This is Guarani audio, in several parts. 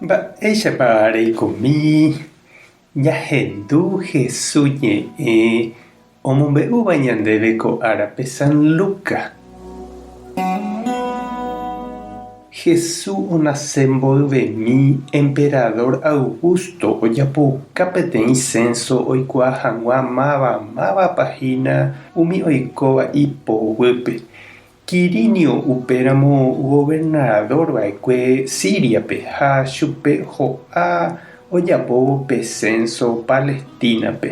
Mba'éichapa reikomi ñahendu Hesu ñe'ẽ omombe'úva ñandéve ko árape San Lucas? Hesu onase mboyvemi emperador Augusto ojapouka peteĩ censo oikuaa hag̃ua máva mávapa hína umi oikóva ipoguýpe. Quirinio upéramo governador va'ekue Síriape ha chupe ho'a ojapóvo pe censo Palestínape.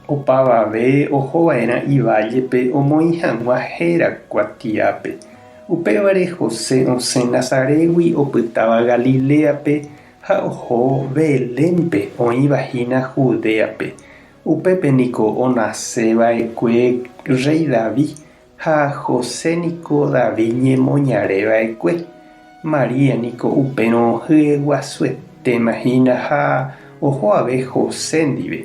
Opavave oho va'erã ivállepe omoĩ hag̃ua héra kuatiápe. Upévare José osẽ Nazarégui opytáva Galiléape ha oho Belénpe oĩva hína Judéape. Upépe niko onase va'ekue rréi David Ha José niko David ñemoñare va'ekue. María niko upérõ hyeguasuetéma hína ha oho ave José ndive.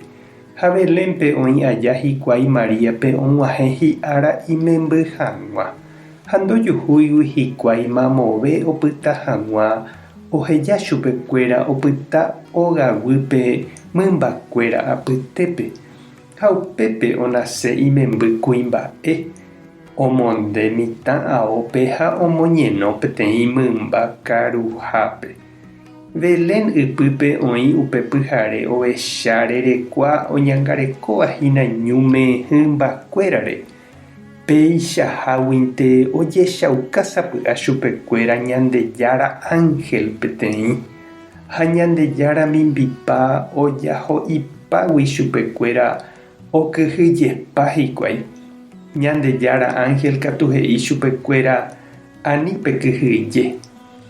Ha Belénpe oĩ aja hikuái Maríape og̃uahẽ hi'ára imemby hag̃ua. Ha ndojuhúigui hikuái mamove opyta hag̃ua oheja chupekuéra opyta ogaguýpe mymbakuéra apytépe. Ha upépe onase imemby kuimba'e, omonde mitã aópe ha omoñeno peteĩ mymba karuhápe. Belén ypýpe oĩ upe pyhare ovecha rerekua oñangarekóva hína ñúme hymbakuérare. Peichaháguinte ojechauka sapy'a chupekuéra Ñandejára ánhel peteĩ, ha Ñandejára mimbipa ojaho'ipágui chupekuéra okyhyjepa hikuái. Ñandejára ánhel katu he'i chupekuéra, Ani pekyhyje,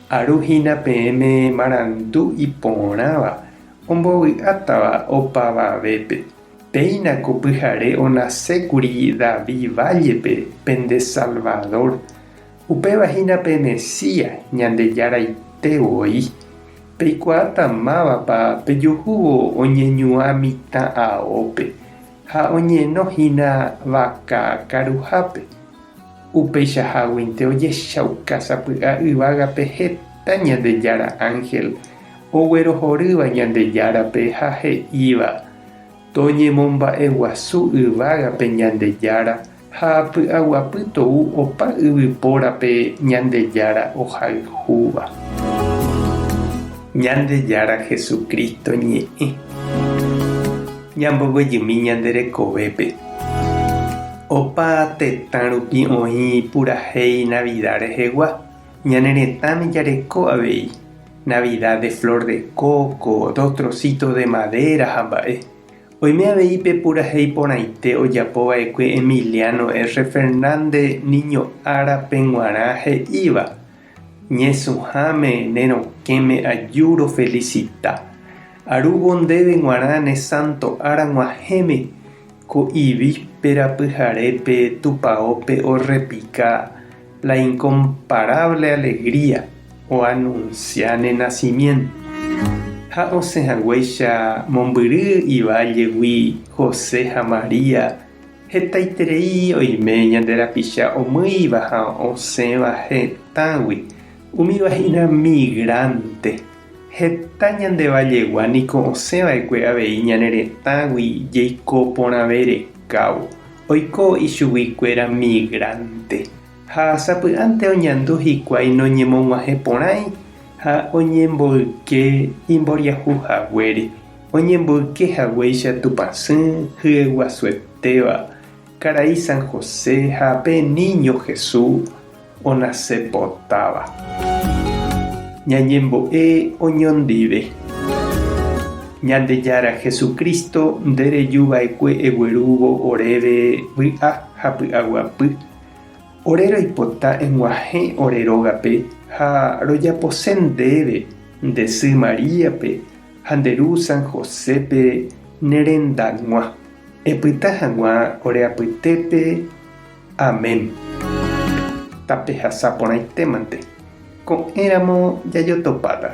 aru hína peẽme marandu iporãva ombovy'átava opavavépe. Péina ko pyhare onasékuri David vállepe pende Salvador, upéva hína pe Mesías, Ñandejaraite voi. Peikuaáta mávapa pejuhúvo oñeñuã mitã aópe ha oñeno hína vaka karuhápe. Upeichaháguinte ojechauka sapy'a yvágape heta Ñandejára ánhel oguerohorýva Ñandejárape ha he'íva, Toñemomba'eguasu yvágape Ñandejára ha py'aguapy tou opa yvypórape Ñandejára ohayhúva. Ñandejára Jesucristo ñe'ẽ. Ñamboguejymi ñande rekovépe. Opa tetã rupi oĩ purahéi Navidad rehegua, ñane retãme jareko avei. Navidad de flor de coco, dos trocitos de madera ha mba'e. Oime avei pe purahéi porãite ojapo va'ekue Emiliano R. Fernández niño árape g̃uarã he'íva, Ñesũháme ne rokẽme aju rofelicita. Arúvo ndéve g̃uarã ne santo ára g̃uahẽme, ko ivíspera pyharépe tupaópe orrepika La incomparable alegría oanunsia ne nacimiento. Ha osẽ haguéicha mombyry ivállegui José ha María, hetaiterei oime ñande rapicha omýiva ha osẽva hetãgui, umíva hína migrante. Heta ñande vallegua niko osẽ va'ekue avei ñane retãgui jeiko porãve rekávo. Oiko ichuguikuéra migrante, ha sapy'ánte oñandu hikuái noñemog̃uahẽporãi ha oñemboyke imboriahu haguére, oñemboyke haguéicha Tupãsy hyeguasuetéva, karai San José ha pe Niño Jesús onasepotáva. Ñañembo'e oñondive. Ñandejára Jesucristo, nde reju va'ekue eguerúvo oréve vy'a ha py'aguapy. Ore roipota eg̃uahẽ ore rógape ha rojapose ndéve, nde sy Maríape ha nde ru San Josépe ne rendag̃ua. Epyta hag̃ua ore apytépe. Amén. Tapehasa porãitémante. Ko'ẽramo jajotopáta.